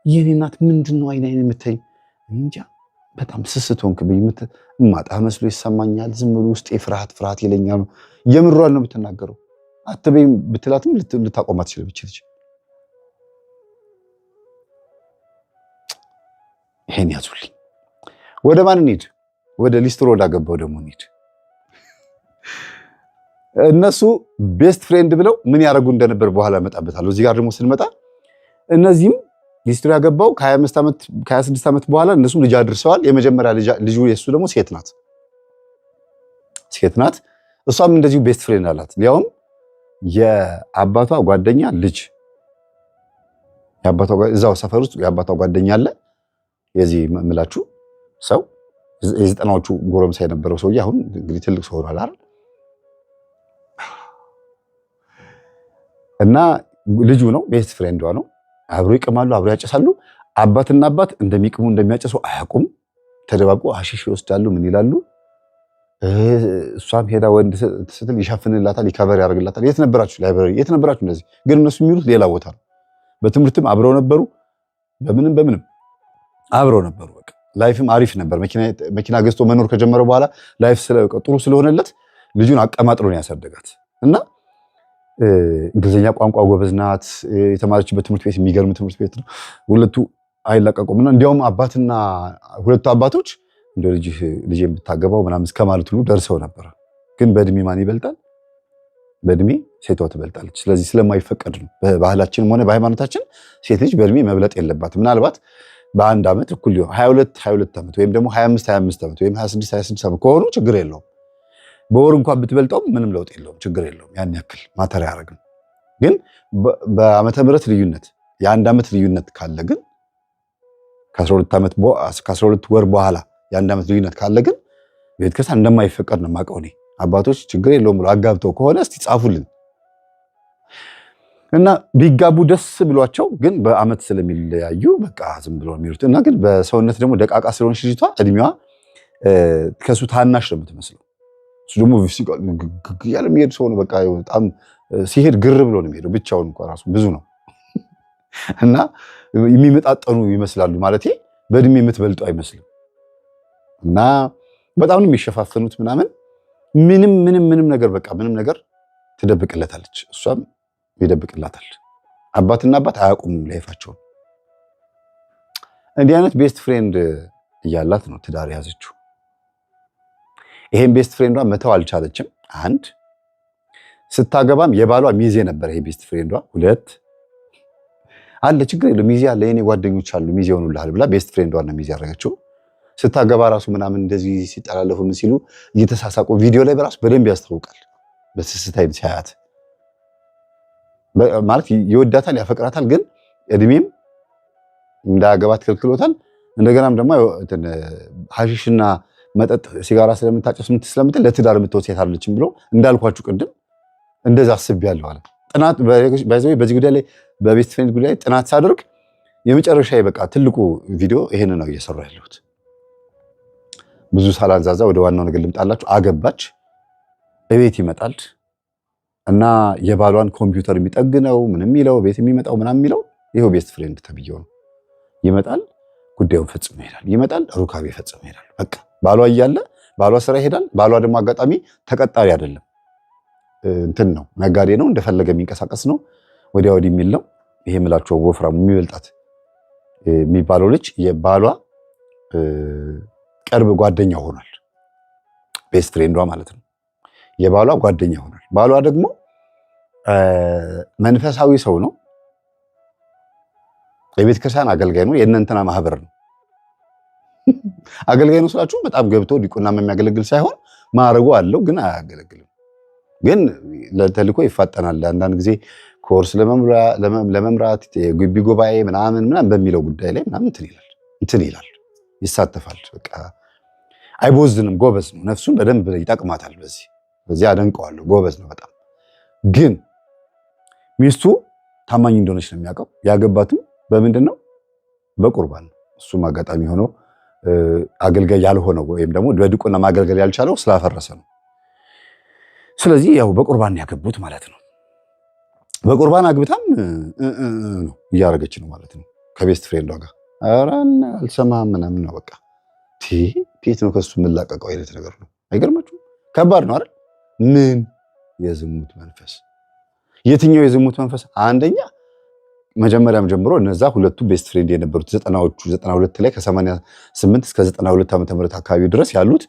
S1: የኔ እናት ምንድን ነው አይን አይን የምታይኝ? እንጃ በጣም ስስት ሆንክብኝ፣ እማጣ መስሎ ይሰማኛል። ዝም ብሎ ውስጤ ፍርሃት ፍርሃት ይለኛል። የምሯን ነው የምትናገረው። አትበይም ብትላትም ልታቆም አትችልም። ይች ልጅ ይሄን ያዙልኝ። ወደ ማን እንሂድ? ወደ ሊስትሮ ወዳገባው ደግሞ እንሂድ። እነሱ best friend ብለው ምን ያደርጉ እንደነበር በኋላ እመጣበታለሁ። እዚህ ጋር ደግሞ ስንመጣ እነዚህም ሊስትሮ ያገባው ከ25 ዓመት ከ26 ዓመት በኋላ እነሱም ልጅ አድርሰዋል። የመጀመሪያ ልጁ የእሱ ደግሞ ሴት ናት፣ ሴት ናት። እሷም እንደዚሁ best friend አላት። ሊያውም የአባቷ ጓደኛ ልጅ፣ የአባቷ እዛው ሰፈር ውስጥ የአባቷ ጓደኛ አለ። የዚህ የምላችሁ ሰው የ90ዎቹ ጎረምሳ የነበረው ሰውዬ አሁን እንግዲህ ትልቅ ሰው ሆኗል አይደል? እና ልጁ ነው፣ best friend ዷ ነው። አብሮ ይቅማሉ፣ አብሮ ያጨሳሉ። አባትና አባት እንደሚቅሙ እንደሚያጨሱ አያውቁም። ተደባብቆ ሀሺሽ ይወስዳሉ። ምን ይላሉ? እሷም ሄዳ ወንድ ስትል ይሸፍንላታል፣ ይ cover ያደርግላታል። የት ነበራችሁ? Library የት ነበራችሁ? እንደዚህ ግን እነሱ የሚሉት ሌላ ቦታ ነው። በትምህርትም አብረው ነበሩ፣ በምንም በምንም አብረው ነበሩ። በቃ life ም አሪፍ ነበር። መኪና ገዝቶ መኖር ከጀመረ በኋላ life ጥሩ ስለሆነለት ልጁን አቀማጥሎ ነው ያሳደጋት እና እንግሊዝኛ ቋንቋ ጎበዝ ናት። የተማረችበት ትምህርት ቤት የሚገርም ትምህርት ቤት ነው። ሁለቱ አይላቀቁም እና እንዲያውም አባትና ሁለቱ አባቶች እንደ ልጅህ ልጄን ብታገባው ምናምን እስከ ማለት ሁሉ ደርሰው ነበር። ግን በእድሜ ማን ይበልጣል? በእድሜ ሴቷ ትበልጣለች። ስለዚህ ስለማይፈቀድ ነው በባህላችንም ሆነ በሃይማኖታችን ሴት ልጅ በእድሜ መብለጥ የለባትም። ምናልባት በአንድ ዓመት እኩል ሊሆን 22 22 ዓመት ወይም ደግሞ 25 25 ዓመት ወይም 26 26 ዓመት ከሆኑ ችግር የለውም። በወር እንኳን ብትበልጠውም ምንም ለውጥ የለውም፣ ችግር የለውም። ያን ያክል matter አያደርግም። ግን በዓመተ ምህረት ልዩነት የ1 ዓመት ልዩነት ካለ ግን ከ12 ወር በኋላ የ1 ዓመት ልዩነት ካለ ግን ቤተክርስቲያን እንደማይፈቀድ ነው የማውቀው እኔ። አባቶች ችግር የለውም ብሎ አጋብተው ከሆነ እስቲ ጻፉልን እና ቢጋቡ ደስ ብሏቸው፣ ግን በአመት ስለሚለያዩ በቃ ዝም ብሎ የሚሉት እና ግን በሰውነት ደግሞ ደቃቃ ስለሆነች ልጅቷ እድሜዋ ከሱ ታናሽ ነው የምትመስለው። እሱ ደግሞ እያለ የሚሄድ ሰው ነው። በቃ በጣም ሲሄድ ግር ብሎ ነው የሚሄደው። ብቻውን እንኳ ራሱ ብዙ ነው እና የሚመጣጠኑ ይመስላሉ። ማለቴ በእድሜ የምትበልጡ አይመስልም። እና በጣም ነው የሚሸፋፈኑት ምናምን ምንም ምንም ምንም ነገር በቃ ምንም ነገር ትደብቅለታለች፣ እሷም ይደብቅላታል። አባትና አባት አያውቁም life ኣቸውን። እንዲህ አይነት best friend እያላት ነው ትዳር የያዘችው። ይሄን best friend ዷ መተው አልቻለችም። አንድ፣ ስታገባም የባሏ ሚዜ ነበር ይሄ best friend ዷ። ሁለት፣ አለ ችግር የለው ሚዜ አለ የኔ ጓደኞች አሉ ሚዜ ይሆኑልሃል ብላ best friend ዷ ነው ሚዜ ያደረገችው። ስታገባ ራሱ ምናምን እንደዚህ ሲጠላለፉ ምን ሲሉ እየተሳሳቁ ቪዲዮ ላይ በራሱ በደንብ ያስታውቃል። በስስት አይን ሲያያት ማለት ይወዳታል፣ ያፈቅራታል። ግን እድሜም እንዳያገባት ከልክሎታል። እንደገናም ደግሞ ሀሺሽና መጠጥ ሲጋራ ስለምታጨስ ስለምትል ለትዳር የምትሆን ሴት አይደለችም ብሎ እንዳልኳችሁ ቅድም እንደዛ አስቤያለሁ አለ። ጥናት በዚህ ጉዳይ ላይ በ best friend ጉዳይ ጥናት ሳደርግ የመጨረሻ በቃ ትልቁ ቪዲዮ ይሄን ነው እየሰራ ያለሁት። ብዙ ሳላንዛዛ ወደ ዋናው ነገር ልምጣላችሁ። አገባች፣ እቤት ይመጣል እና የባሏን ኮምፒውተር የሚጠግነው ምን የሚለው ቤት የሚመጣው ምናምን የሚለው ይኸው best friend ተብዬው ነው። ይመጣል፣ ጉዳዩን ፈጽሞ ይሄዳል። ይመጣል፣ ሩካቤ ፈጽሞ ይሄዳል። በቃ ባሏ እያለ ባሏ ስራ ይሄዳል። ባሏ ደግሞ አጋጣሚ ተቀጣሪ አይደለም፣ እንትን ነው፣ ነጋዴ ነው፣ እንደፈለገ የሚንቀሳቀስ ነው፣ ወዲያ ወዲህ የሚል ነው። ይሄ የምላቸው ወፍራሙ የሚበልጣት የሚባለው ልጅ የባሏ ቅርብ ጓደኛ ሆኗል። Best friend ዷ ማለት ነው። የባሏ ጓደኛ ሆኗል። ባሏ ደግሞ መንፈሳዊ ሰው ነው። የቤተ ክርስቲያን አገልጋይ ነው። የእነንትና ማህበር ነው። አገልጋይ ነው ስላችሁ በጣም ገብቶ ዲቁና የሚያገለግል ሳይሆን ማዕረጉ አለው፣ ግን አያገለግልም። ግን ለተልእኮ ይፋጠናል። አንዳንድ ጊዜ ኮርስ ለመምራት የግቢ ጉባኤ ምናምን ምናምን በሚለው ጉዳይ ላይ ምናምን እንትን ይላል ይሳተፋል። በቃ አይቦዝንም። ጎበዝ ነው። ነፍሱን በደንብ ይጠቅማታል። በዚህ አደንቀዋለሁ። ጎበዝ ነው በጣም። ግን ሚስቱ ታማኝ እንደሆነች ነው የሚያውቀው። ያገባትም በምንድን ነው? በቁርባን ነው። እሱም አጋጣሚ ሆኖ አገልጋይ ያልሆነው ወይም ደግሞ በዲቁና ማገልገል ያልቻለው ስላፈረሰ ነው። ስለዚህ ያው በቁርባን ያገቡት ማለት ነው። በቁርባን አግብታም ነው እያደረገች ነው ማለት ነው ከ best friend ዷ ጋር። ኧረ አልሰማህም ምናምን ነው በቃ ቴት ነው ከሱ የምላቀቀው አይነት ነገር ነው። አይገርማችሁም? ከባድ ነው አይደል? ምን የዝሙት መንፈስ! የትኛው የዝሙት መንፈስ? አንደኛ መጀመሪያም ጀምሮ እነዛ ሁለቱ best friend የነበሩት 90ዎቹ 92 ላይ ከ88 እስከ 92 ዓመተ ምህረት አካባቢ ድረስ ያሉት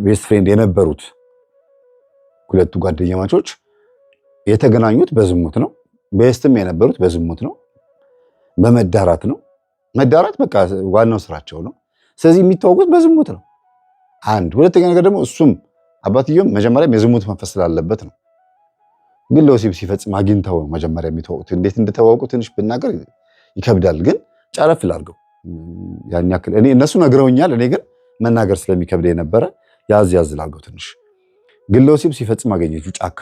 S1: best friend የነበሩት ሁለቱ ጓደኛማቾች የተገናኙት በዝሙት ነው። Best ም የነበሩት በዝሙት ነው፣ በመዳራት ነው። መዳራት በቃ ዋናው ስራቸው ነው። ስለዚህ የሚተዋወቁት በዝሙት ነው። አንድ ሁለተኛ ነገር ደግሞ እሱም አባትየውም መጀመሪያም የዝሙት መንፈስ ስላለበት ነው። ግን ለወሲብ ሲፈጽም አግኝተው ነው መጀመሪያ የሚተዋወቁት። እንዴት እንደተዋወቁ ትንሽ ብናገር ይከብዳል፣ ግን ጨረፍ ላድርገው። ያን ያክል እኔ እነሱ ነግረውኛል፣ እኔ ግን መናገር ስለሚከብድ የነበረ ያዝ ያዝ ላድርገው ትንሽ። ግን ለወሲብ ሲፈጽም አገኘችው ጫካ።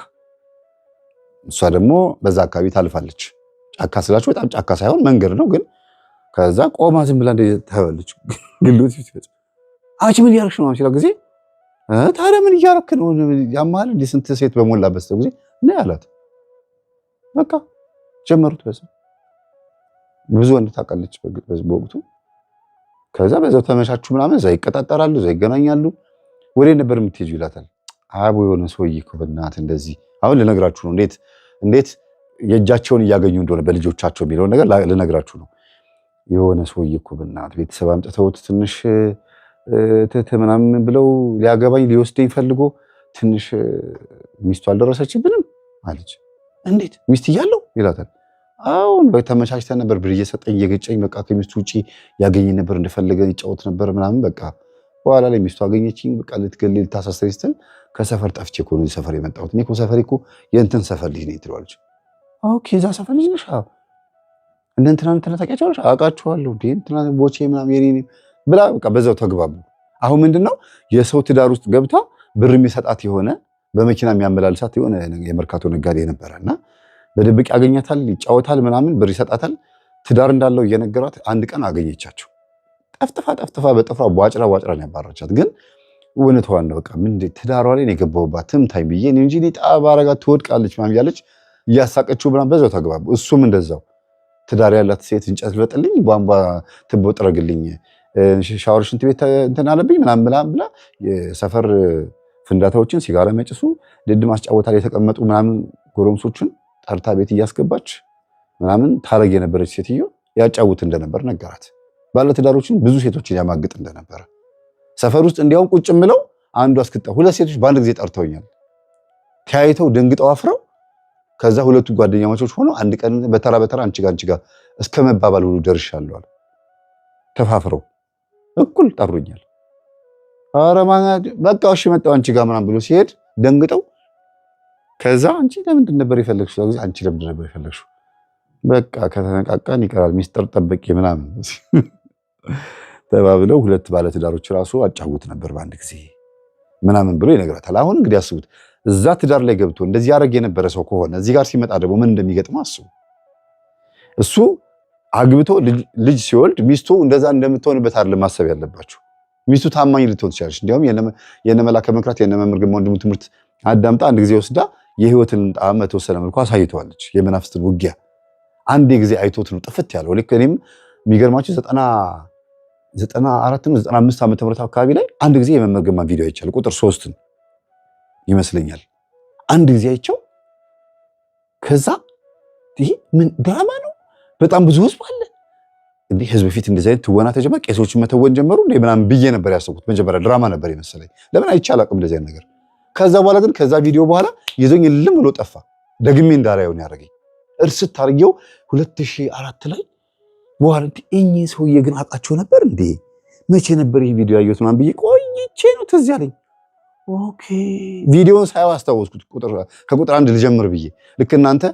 S1: እሷ ደግሞ በዛ አካባቢ ታልፋለች። ጫካ ስላችሁ በጣም ጫካ ሳይሆን መንገድ ነው። ግን ከዛ ቆማ ዝም ብላ ታያለች። ግን ለወሲብ ሲፈጽም አንቺ ምን እያደረግሽ ነው ሲላት ጊዜ ታዲያ ምን እያደረክ ነው? ያማል እንደ ስንት ሴት በሞላበት ሰው ጊዜ ነው ያላት። በቃ ጀመሩት። በዛ ብዙ ወንድ ታውቃለች በወቅቱ። ከዛ በዛው ተመቻቹ ምናምን፣ እዛ ይቀጣጠራሉ፣ እዛ ይገናኛሉ። ወዴት ነበር የምትሄጂው ይላታል። አቦ የሆነ ሰውዬ እኮ በእናትህ እንደዚህ አሁን ልነግራችሁ ነው፣ እንዴት እንዴት የእጃቸውን እያገኙ እንደሆነ በልጆቻቸው የሚለውን ነገር ልነግራችሁ ነው። የሆነ ሰውዬ እኮ በእናትህ ቤተሰብ አምጥተውት ትንሽ ትት ምናምን ብለው ሊያገባኝ ሊወስደኝ ፈልጎ ትንሽ ሚስቱ አልደረሰችብንም አለች። እንዴት ሚስት እያለው ይላታል። አሁን ተመቻችተን ነበር፣ ብር እየሰጠኝ እየገጨኝ፣ በቃ ከሚስቱ ውጪ ያገኝ ነበር፣ እንደፈለገ ይጫወት ነበር ምናምን። በቃ በኋላ ላይ ሚስቱ አገኘችኝ፣ በቃ ልትገለኝ ልታሳስረኝ ስትል ከሰፈር ጠፍቼ እኮ ነው ሰፈር የመጣሁት። እኔ እኮ ሰፈሬ እኮ የእንትን ሰፈር ልጅ ነኝ ትለዋለች። Okay እዛ ሰፈር ልጅ ነሽ? እንደ እንትና እንትና ታውቂያቸዋለሽ? አውቃቸዋለሁ፣ እንትና ቦቼ ምናምን የኔ ብላ በቃ በዛው ተግባቡ። አሁን ምንድነው የሰው ትዳር ውስጥ ገብታ ብር የሚሰጣት የሆነ በመኪና የሚያመላልሳት የሆነ የመርካቶ ነጋዴ ነበረና በድብቅ ያገኛታል፣ ይጫወታል፣ ምናምን ብር ይሰጣታል። ትዳር እንዳለው እየነገራት አንድ ቀን አገኘቻቸው። ጠፍጥፋ ጠፍጥፋ በጥፍሯ ቧጭራ ቧጭራ ነው ያባረቻት። ግን እውነቷን ነው። በቃ ምን ትዳሯ ላይ ነው የገባሁባት ትምታኝ ብዬ እኔ እንጂ እኔ ጣ ባረጋት ትወድቃለች ምናምን እያለች እያሳቀችው ምናምን በዛው ተግባቡ። እሱም እንደዛው ትዳር ያላት ሴት እንጨት ልበጥልኝ፣ ቧንቧ ትቦ ጥረግልኝ፣ ሻወር ሽንት ቤት እንትን አለብኝ ምናምን ምናምን ብላ የሰፈር ፍንዳታዎችን ሲጋራ የሚያጭሱ ድድ ማስጫወታ ላይ የተቀመጡ ምናምን ጎረምሶችን ጠርታ ቤት እያስገባች ምናምን ታረግ የነበረች ሴትዮ ያጫውት እንደነበር ነገራት። ባለትዳሮችን ብዙ ሴቶችን ያማግጥ እንደነበረ ሰፈር ውስጥ እንዲያውም ቁጭ ምለው አንዱ አስክጣ ሁለት ሴቶች በአንድ ጊዜ ጠርተውኛል። ተያይተው ደንግጠው አፍረው ከዛ ሁለቱ ጓደኛማቾች ሆነው አንድ ቀን በተራ በተራ አንቺ ጋር አንቺ ጋር እስከ መባባል ሁሉ ደርሻለሁ። ተፋፍረው እኩል ጠሩኛል። ኧረ በቃ እሺ መጣሁ አንቺ ጋር ምናምን ብሎ ሲሄድ ደንግጠው ከዛ አንቺ ለምንድን ነበር የፈለግሽው? አንቺ ለምንድን ነበር የፈለግሽው? በቃ ከተነቃቃን ይቀራል ሚስጥር ጠብቄ ምናምን ተባብለው ሁለት ባለትዳሮች ራሱ አጫውት ነበር በአንድ ጊዜ ምናምን ብሎ ይነግራታል። አሁን እንግዲህ አስቡት እዛ ትዳር ላይ ገብቶ እንደዚህ ያደረግ የነበረ ሰው ከሆነ እዚህ ጋር ሲመጣ ደግሞ ምን እንደሚገጥመው አስቡ። እሱ አግብቶ ልጅ ሲወልድ ሚስቱ እንደዛ እንደምትሆንበት አይደለም ማሰብ ያለባችሁ። ሚስቱ ታማኝ ልትሆን ትችላለች። እንዲያውም የነ መላከ መክራት የነ መምህር ግርማ ወንድሙ ትምህርት አዳምጣ አንድ ጊዜ ወስዳ የህይወትን ጣዕም በተወሰነ መልኩ አሳይተዋለች። የመናፍስትን ውጊያ አንድ ጊዜ አይቶት ነው ጥፍት ያለው። ልክ እኔም የሚገርማችሁ 94 ነው 95 ዓመተ ምህረት አካባቢ ላይ አንድ ጊዜ የመምህር ግርማ ቪዲዮ አይቻለሁ። ቁጥር 3 ይመስለኛል። አንድ ጊዜ አይቼው ከዛ ይሄ ምን ድራማ ነው? በጣም ብዙ ህዝብ አለ እንዲህ ህዝብ ፊት እንደዚህ አይነት ትወና ተጀመረ፣ ቄሶችን መተወን ጀመሩ እንዴ ምናምን ብዬ ነበር ያሰብኩት። መጀመሪያ ድራማ ነበር የመሰለኝ። ለምን አይቼ አላውቅም እንደዚህ አይነት ነገር። ከዛ በኋላ ግን ከዛ ቪዲዮ በኋላ ይዞኝ ልም ብሎ ጠፋ። ደግሜ እንዳላየው ነው ያደረገኝ። እርስት አድርጌው 2004 ላይ በኋላ እኚህ ሰውዬ ግን አውቃቸው ነበር እንዴ? መቼ ነበር ይህ ቪዲዮ ያየሁት ምናምን ብዬ ቆይቼ ነው ትዝ ያለኝ። Okay ቪዲዮን ሳየው አስታወስኩት። ከቁጥር አንድ ልጀምር ብዬ ልክ እናንተ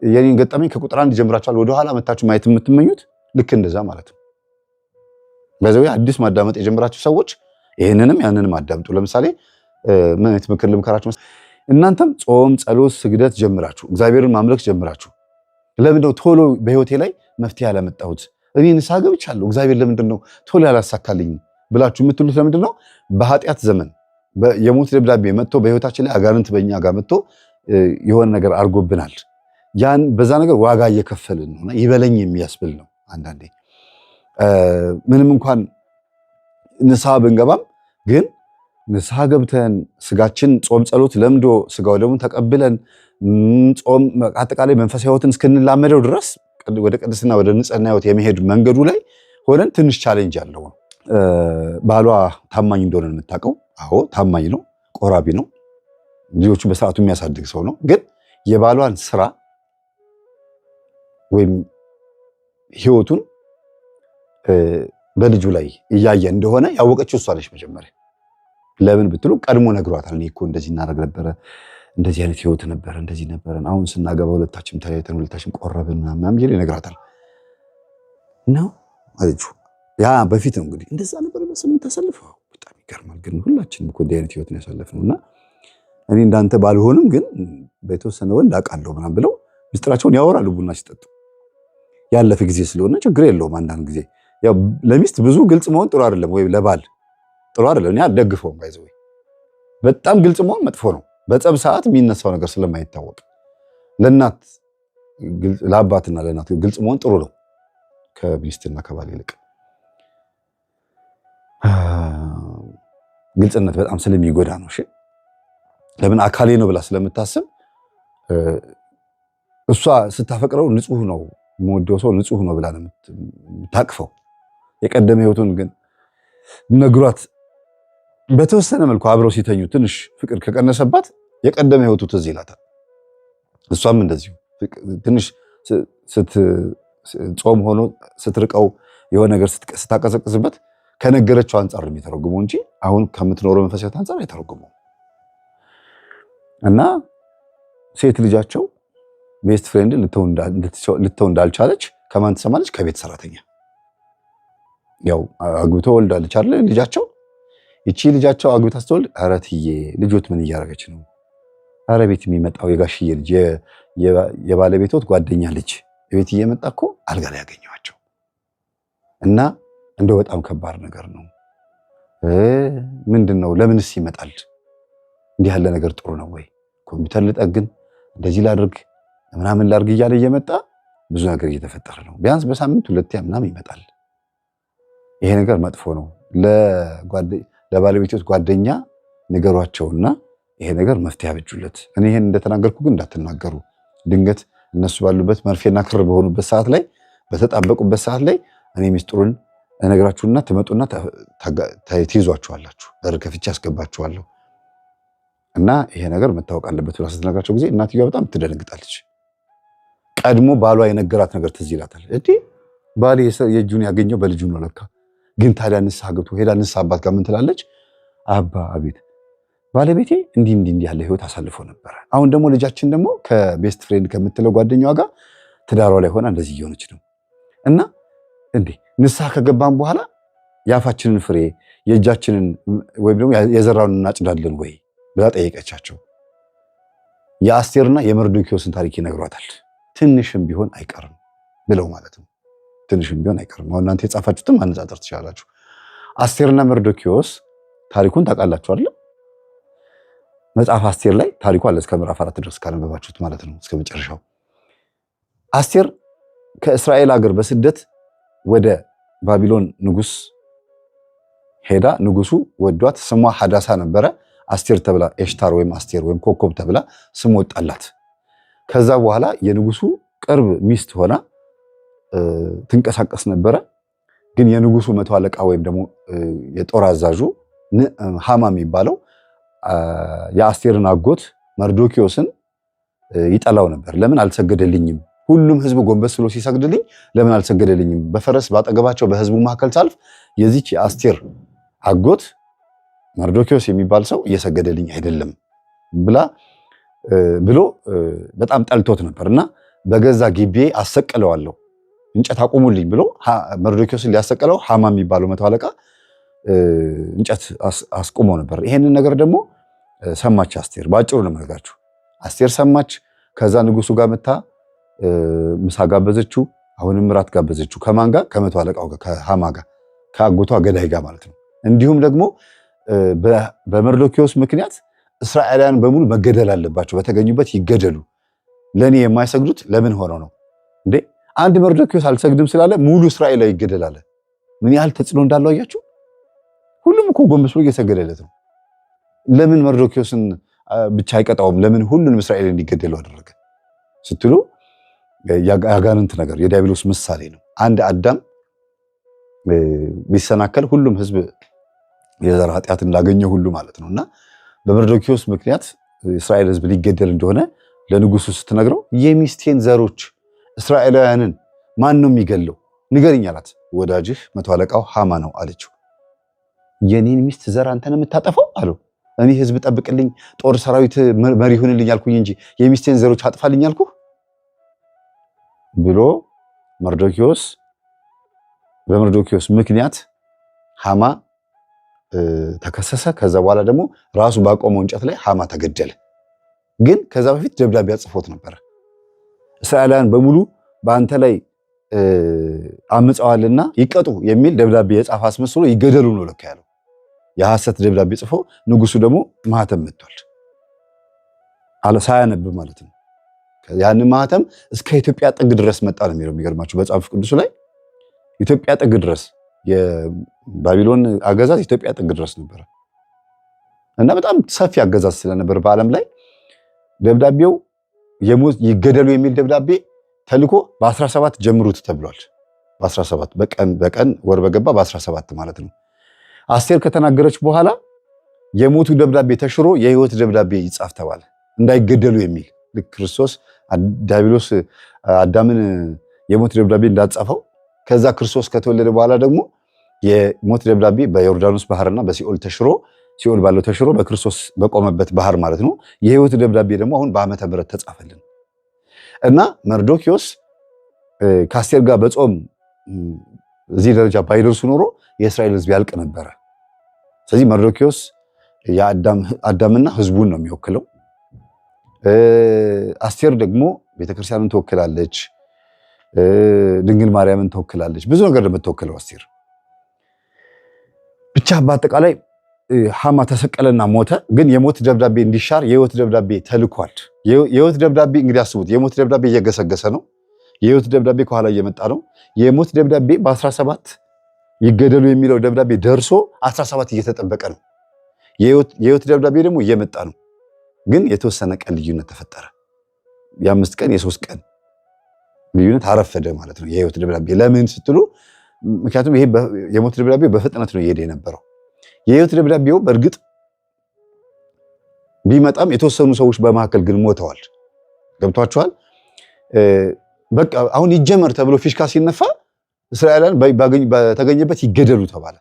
S1: የኔን ገጠመኝ ከቁጥር አንድ ጀምራችኋል ወደኋላ መታችሁ ማየት የምትመኙት ልክ እንደዛ ማለት ነው። በዛው አዲስ ማዳመጥ የጀመራችሁ ሰዎች ይህንንም ያንንም አዳምጡ። ለምሳሌ ምን አይነት ምክር ልምከራችሁ? እናንተም ጾም፣ ጸሎት፣ ስግደት ጀምራችሁ እግዚአብሔርን ማምለክ ጀምራችሁ ለምንድነው ቶሎ በህይወቴ ላይ መፍትሄ ያላመጣሁት? እኔ ንስሐ ገብቻለሁ፣ እግዚአብሔር ለምንድን ነው ቶሎ ያላሳካልኝ ብላችሁ የምትሉት ለምንድን ነው? በኃጢአት ዘመን የሞት ደብዳቤ መጥቶ በህይወታችን ላይ አጋንንት በእኛ ጋር መጥቶ የሆነ ነገር አድርጎብናል። ያን በዛ ነገር ዋጋ እየከፈልን ነው። ይበለኝ የሚያስብል ነው። አንዳንዴ ምንም እንኳን ንስሐ ብንገባም ግን ንስሐ ገብተን ስጋችን ጾም ጸሎት ለምዶ ስጋው ደግሞ ተቀብለን ጾም አጠቃላይ መንፈሳዊ ህይወትን እስክንላመደው ድረስ ወደ ቅድስና ወደ ንጽህና ህይወት የመሄድ መንገዱ ላይ ሆነን ትንሽ challenge አለው። ባሏ ታማኝ እንደሆነ የምታውቀው፣ አዎ ታማኝ ነው፣ ቆራቢ ነው፣ ልጆቹ በሰዓቱ የሚያሳድግ ሰው ነው። ግን የባሏን ስራ ወይም ህይወቱን በልጁ ላይ እያየ እንደሆነ ያወቀችው እሷ ነች መጀመሪያ። ለምን ብትሉ ቀድሞ ነግሯታል። እኔ እኮ እንደዚህ እናደርግ ነበረ፣ እንደዚህ አይነት ህይወት ነበረ፣ እንደዚህ ነበረን። አሁን ስናገባ ሁለታችን ተለያይተን ሁለታችን ቆረብን ምናምን እያለ ይነግራታል። ነው አለችው። ያ በፊት ነው እንግዲህ እንደዛ ነበር በስምንት ተሰልፈው። በጣም ይገርማል። ግን ሁላችንም እኮ እንዲህ አይነት ህይወት ነው ያሳለፍነው እና እኔ እንዳንተ ባልሆንም ግን በተወሰነ ወንድ አውቃለሁ ምናምን ብለው ምስጢራቸውን ያወራሉ ቡና ሲጠጡ። ያለፈ ጊዜ ስለሆነ ችግር የለውም። አንዳንድ ጊዜ ያው ለሚስት ብዙ ግልጽ መሆን ጥሩ አይደለም፣ ወይ ለባል ጥሩ አይደለም። እኔ አልደግፈውም። By the way በጣም ግልጽ መሆን መጥፎ ነው። በጸብ ሰዓት የሚነሳው ነገር ስለማይታወቅ ለእናት ለአባትና ለእናት ግልጽ መሆን ጥሩ ነው ከሚስትና ከባል ይልቅ። ግልጽነት በጣም ስለሚጎዳ ነው። እሺ ለምን አካሌ ነው ብላ ስለምታስብ እሷ ስታፈቅረው ንጹህ ነው የምወደው ሰው ንጹህ ነው ብላ ነው የምታቅፈው። የቀደመ ህይወቱን ግን ነግሯት በተወሰነ መልኩ አብረው ሲተኙ ትንሽ ፍቅር ከቀነሰባት የቀደመ ህይወቱ ትዝ ይላታል። እሷም እንደዚሁ ትንሽ ጾም ሆኖ ስትርቀው የሆነ ነገር ስታቀዘቅዝበት ከነገረችው አንጻር ነው የሚተረጉመው እንጂ አሁን ከምትኖረው መንፈሳዊ ህይወት አንጻር አይተረጉመው። እና ሴት ልጃቸው best friend ልትተው እንዳልቻለች ከማን ትሰማለች? ከቤት ሰራተኛ። ያው አግብቶ ወልዳለች አይደል ልጃቸው። ይቺ ልጃቸው አግብታ ስትወልድ ኧረ እትዬ ልጆት ምን እያደረገች ነው? ኧረ ቤት የሚመጣው የጋሽዬ ልጅ የባለቤቶት ጓደኛ ልጅ ቤት እየመጣ እኮ አልጋ ላይ ያገኘኋቸው እና እንደው በጣም ከባድ ነገር ነው። ምንድን ነው? ለምንስ ይመጣል? እንዲህ ያለ ነገር ጥሩ ነው ወይ? ኮምፒውተር ልጠግን፣ እንደዚህ ላድርግ፣ ምናምን ላድርግ እያለ እየመጣ ብዙ ነገር እየተፈጠረ ነው። ቢያንስ በሳምንት ሁለቴ ምናምን ይመጣል። ይሄ ነገር መጥፎ ነው። ለባለቤቶች ጓደኛ ንገሯቸውና ይሄ ነገር መፍትሄ ያበጁለት። እኔ ይሄን እንደተናገርኩ ግን እንዳትናገሩ። ድንገት እነሱ ባሉበት መርፌና ክር በሆኑበት ሰዓት ላይ፣ በተጣበቁበት ሰዓት ላይ እኔ ሚስጥሩን እነግራችሁና ትመጡና ትይዟችኋላችሁ። በር ከፍቼ አስገባችኋለሁ። እና ይሄ ነገር መታወቅ አለበት ብላ ስትነግራቸው ጊዜ እናትየዋ በጣም ትደነግጣለች። ቀድሞ ባሏ የነገራት ነገር ትዝ ይላታል። እንዴ ባሌ የእጁን ያገኘው በልጁ ነው ለካ። ግን ታዲያ ንስሐ ገብቶ ሄዳ ንስሐ አባት ጋር ምን ትላለች? አባ አቤት፣ ባለቤቴ እንዲህ እንዲህ እንዲህ ያለ ህይወት አሳልፎ ነበረ። አሁን ደግሞ ልጃችን ደግሞ ከ best friend ከምትለው ጓደኛዋ ጋር ትዳሯ ላይ ሆና እንደዚህ እየሆነች ነው። እና እንዴ ንስሐ ከገባን በኋላ የአፋችንን ፍሬ የእጃችንን ወይም ደግሞ የዘራውን እናጭዳለን ወይ ብላ ጠየቀቻቸው። የአስቴርና የመርዶኪዎስን ታሪክ ይነግሯታል። ትንሽም ቢሆን አይቀርም ብለው ማለት ነው። ትንሽም ቢሆን አይቀርም። አሁን እናንተ የጻፋችሁትን ማነጻጸር ትችላላችሁ። አስቴርና መርዶኪዎስ ታሪኩን ታውቃላችሁ አይደል? መጽሐፍ አስቴር ላይ ታሪኩ አለ እስከ ምዕራፍ 4 ድረስ ካነበባችሁት ማለት ነው፣ እስከ መጨረሻው። አስቴር ከእስራኤል ሀገር በስደት ወደ ባቢሎን ንጉስ ሄዳ ንጉሱ ወዷት፣ ስሟ ሀዳሳ ነበረ። አስቴር ተብላ ኤሽታር ወይም አስቴር ወይም ኮከብ ተብላ ስም ወጣላት። ከዛ በኋላ የንጉሱ ቅርብ ሚስት ሆና ትንቀሳቀስ ነበረ። ግን የንጉሱ መቶ አለቃ ወይም ደግሞ የጦር አዛዡ ሃማ የሚባለው የአስቴርን አጎት መርዶኪዮስን ይጠላው ነበር። ለምን አልሰገደልኝም? ሁሉም ህዝብ ጎንበስ ብሎ ሲሰግድልኝ ለምን አልሰገደልኝም? በፈረስ ባጠገባቸው በህዝቡ መካከል ሳልፍ የዚች የአስቴር አጎት መርዶኪዮስ የሚባል ሰው እየሰገደልኝ አይደለም ብሎ በጣም ጠልቶት ነበር እና በገዛ ግቤ አሰቅለዋለሁ እንጨት አቁሙልኝ ብሎ መርዶኪዮስን ሊያሰቅለው ሃማ የሚባለው መቶ አለቃ እንጨት አስቁሞ ነበር። ይሄንን ነገር ደግሞ ሰማች አስቴር። ባጭሩ ነው የምነግራችሁ። አስቴር ሰማች። ከዛ ንጉሱ ጋር መታ ምሳ ጋበዘችው። አሁንም እራት ጋበዘችው። ከማን ጋር? ከመቶ አለቃው ጋር፣ ከሃማ ጋር፣ ከአጎቷ ገዳይ ጋር ማለት ነው። እንዲሁም ደግሞ በመርዶኪዮስ ምክንያት እስራኤላውያን በሙሉ መገደል አለባቸው፣ በተገኙበት ይገደሉ። ለእኔ የማይሰግዱት ለምን ሆነው ነው እንዴ? አንድ መርዶኪዮስ አልሰግድም ስላለ ሙሉ እስራኤላዊ ይገደላል። ምን ያህል ተጽዕኖ እንዳለው አያችሁ? ሁሉም እኮ ጎንበስ ብሎ እየሰገደለት ነው። ለምን መርዶኪዮስን ብቻ አይቀጣውም? ለምን ሁሉንም እስራኤል እንዲገደሉ አደረገ ስትሉ የአጋንንት ነገር የዲያብሎስ ምሳሌ ነው። አንድ አዳም ቢሰናከል ሁሉም ህዝብ የዘር ኃጢአት እንዳገኘ ሁሉ ማለት ነው። እና በመርዶኪዮስ ምክንያት እስራኤል ህዝብ ሊገደል እንደሆነ ለንጉሱ ስትነግረው የሚስቴን ዘሮች እስራኤላውያንን ማን ነው የሚገለው ንገርኝ አላት። ወዳጅህ መቶ አለቃው ሃማ ነው አለችው። የኔን ሚስት ዘር አንተ ነው የምታጠፋው አለው። እኔ ህዝብ ጠብቅልኝ፣ ጦር ሰራዊት መሪ ሁንልኝ አልኩኝ እንጂ የሚስቴን ዘሮች አጥፋልኝ አልኩህ ብሎ መርዶኪዎስ በመርዶኪዎስ ምክንያት ሃማ ተከሰሰ። ከዛ በኋላ ደግሞ ራሱ ባቆመው እንጨት ላይ ሃማ ተገደለ። ግን ከዛ በፊት ደብዳቤ አጽፎት ነበረ። እስራኤላውያን በሙሉ በአንተ ላይ አምፀዋልና ይቀጡ የሚል ደብዳቤ የጻፈ አስመስሎ ይገደሉ ነው ለካ ያለው። የሐሰት ደብዳቤ ጽፎ ንጉሱ ደግሞ ማህተም መጥቷል፣ ሳያነብ ማለት ነው። ያን ማህተም እስከ ኢትዮጵያ ጥግ ድረስ መጣ ነው የሚለው። የሚገርማችሁ መጽሐፍ ቅዱሱ ላይ ኢትዮጵያ ጥግ ድረስ የባቢሎን አገዛዝ ኢትዮጵያ ጥግ ድረስ ነበረ እና በጣም ሰፊ አገዛዝ ስለነበር በዓለም ላይ ደብዳቤው ይገደሉ የሚል ደብዳቤ ተልኮ በ17 ጀምሩት ተብሏል። በ17 በቀን በቀን ወር በገባ በ17 ማለት ነው። አስቴር ከተናገረች በኋላ የሞቱ ደብዳቤ ተሽሮ የህይወት ደብዳቤ ይጻፍ ተባለ፣ እንዳይገደሉ የሚል ልክ ክርስቶስ ዲያብሎስ አዳምን የሞት ደብዳቤ እንዳጻፈው ከዛ ክርስቶስ ከተወለደ በኋላ ደግሞ የሞት ደብዳቤ በዮርዳኖስ ባህርና በሲኦል ተሽሮ ሲኦል ባለው ተሽሮ በክርስቶስ በቆመበት ባህር ማለት ነው። የህይወት ደብዳቤ ደግሞ አሁን በዓመተ ምሕረት ተጻፈልን እና መርዶኪዎስ ከአስቴር ጋር በጾም እዚህ ደረጃ ባይደርሱ ኖሮ የእስራኤል ህዝብ ያልቅ ነበረ። ስለዚህ መርዶኪዎስ የአዳምና ህዝቡን ነው የሚወክለው። አስቴር ደግሞ ቤተክርስቲያንን ትወክላለች። ድንግል ማርያምን ትወክላለች። ብዙ ነገር ነው የምትወክለው አስቴር። ብቻ በአጠቃላይ ሐማ ተሰቀለና ሞተ። ግን የሞት ደብዳቤ እንዲሻር የህይወት ደብዳቤ ተልኳል። የህይወት ደብዳቤ እንግዲህ አስቡት፣ የሞት ደብዳቤ እየገሰገሰ ነው። የህይወት ደብዳቤ ከኋላ እየመጣ ነው። የሞት ደብዳቤ በ17 ይገደሉ የሚለው ደብዳቤ ደርሶ 17 እየተጠበቀ ነው። የህይወት ደብዳቤ ደግሞ እየመጣ ነው። ግን የተወሰነ ቀን ልዩነት ተፈጠረ። የ5 ቀን የ3 ቀን ልዩነት አረፈደ ማለት ነው። የህይወት ደብዳቤ ለምን ስትሉ፣ ምክንያቱም ይሄ የሞት ደብዳቤ በፍጥነት ነው እየሄደ የነበረው። የህይወት ደብዳቤው በእርግጥ ቢመጣም የተወሰኑ ሰዎች በመካከል ግን ሞተዋል። ገብቷቸዋል። በቃ አሁን ይጀመር ተብሎ ፊሽካ ሲነፋ እስራኤላውያን በተገኘበት ይገደሉ ተባለ።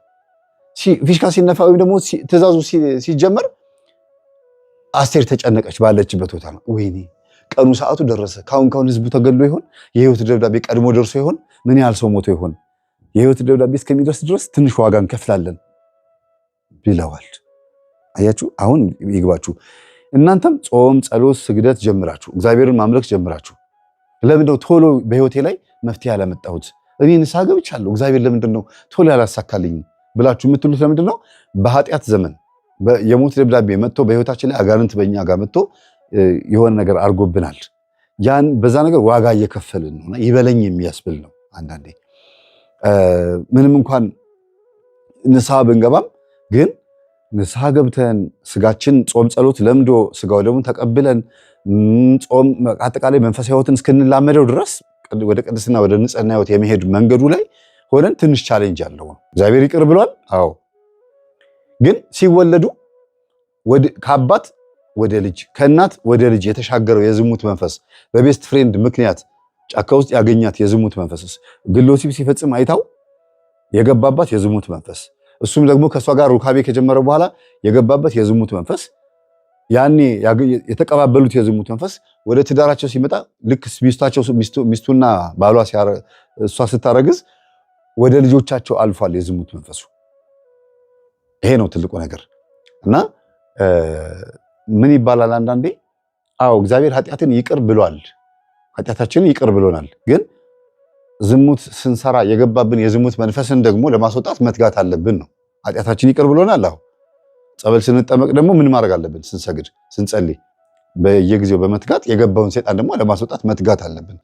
S1: ፊሽካ ሲነፋ ወይም ደግሞ ትእዛዙ ሲጀመር አስቴር ተጨነቀች። ባለችበት ቦታ ነው። ወይኔ ቀኑ ሰዓቱ ደረሰ። ካሁን ካሁን ህዝቡ ተገድሎ ይሆን? የህይወት ደብዳቤ ቀድሞ ደርሶ ይሆን? ምን ያህል ሰው ሞቶ ይሆን? የህይወት ደብዳቤ እስከሚደርስ ድረስ ትንሽ ዋጋ እንከፍላለን ብለዋል። አያችሁ፣ አሁን ይግባችሁ። እናንተም ጾም፣ ጸሎት፣ ስግደት ጀምራችሁ እግዚአብሔርን ማምለክ ጀምራችሁ ለምንድነው ቶሎ በህይወቴ ላይ መፍትሄ ያላመጣሁት? እኔ ንስሐ ገብቻለሁ፣ እግዚአብሔር ለምንድን ነው ቶሎ ያላሳካልኝ ብላችሁ የምትሉት ለምንድን ነው? በኃጢአት ዘመን የሞት ደብዳቤ መጥቶ በህይወታችን ላይ አጋንንት በእኛ ጋር መጥቶ የሆነ ነገር አድርጎብናል። ያን በዛ ነገር ዋጋ እየከፈልን ነው። ይበለኝ የሚያስብል ነው። አንዳንዴ ምንም እንኳን ንስሐ ብንገባም ግን ንስሐ ገብተን ስጋችን ጾም ጸሎት ለምዶ ስጋው ደግሞ ተቀብለን ጾም አጠቃላይ መንፈሳዊ ህይወትን እስክንላመደው ድረስ ወደ ቅድስና ወደ ንጽህና ህይወት የመሄድ መንገዱ ላይ ሆነን ትንሽ challenge አለው። እግዚአብሔር ይቅር ብሏል። አዎ፣ ግን ሲወለዱ ከአባት ወደ ልጅ ከእናት ወደ ልጅ የተሻገረው የዝሙት መንፈስ በ best friend ምክንያት ጫካ ውስጥ ያገኛት የዝሙት መንፈስ ግለ ወሲብ ሲፈጽም አይታው የገባባት የዝሙት መንፈስ፣ እሱም ደግሞ ከእሷ ጋር ሩካቤ ከጀመረ በኋላ የገባበት የዝሙት መንፈስ፣ ያኔ የተቀባበሉት የዝሙት መንፈስ ወደ ትዳራቸው ሲመጣ ልክ ሚስታቸው ሚስቱና ባሏ እሷ ስታረግዝ ወደ ልጆቻቸው አልፏል የዝሙት መንፈሱ። ይሄ ነው ትልቁ ነገር። እና ምን ይባላል አንዳንዴ፣ አዎ እግዚአብሔር ኃጢአትን ይቅር ብሏል፣ ኃጢአታችንን ይቅር ብሎናል። ግን ዝሙት ስንሰራ የገባብን የዝሙት መንፈስን ደግሞ ለማስወጣት መትጋት አለብን ነው። ኃጢአታችን ይቅር ብሎናል። አዎ፣ ጸበል ስንጠመቅ ደግሞ ምን ማድረግ አለብን? ስንሰግድ፣ ስንጸልይ በየጊዜው በመትጋት የገባውን ሰይጣን ደግሞ ለማስወጣት መትጋት አለብን።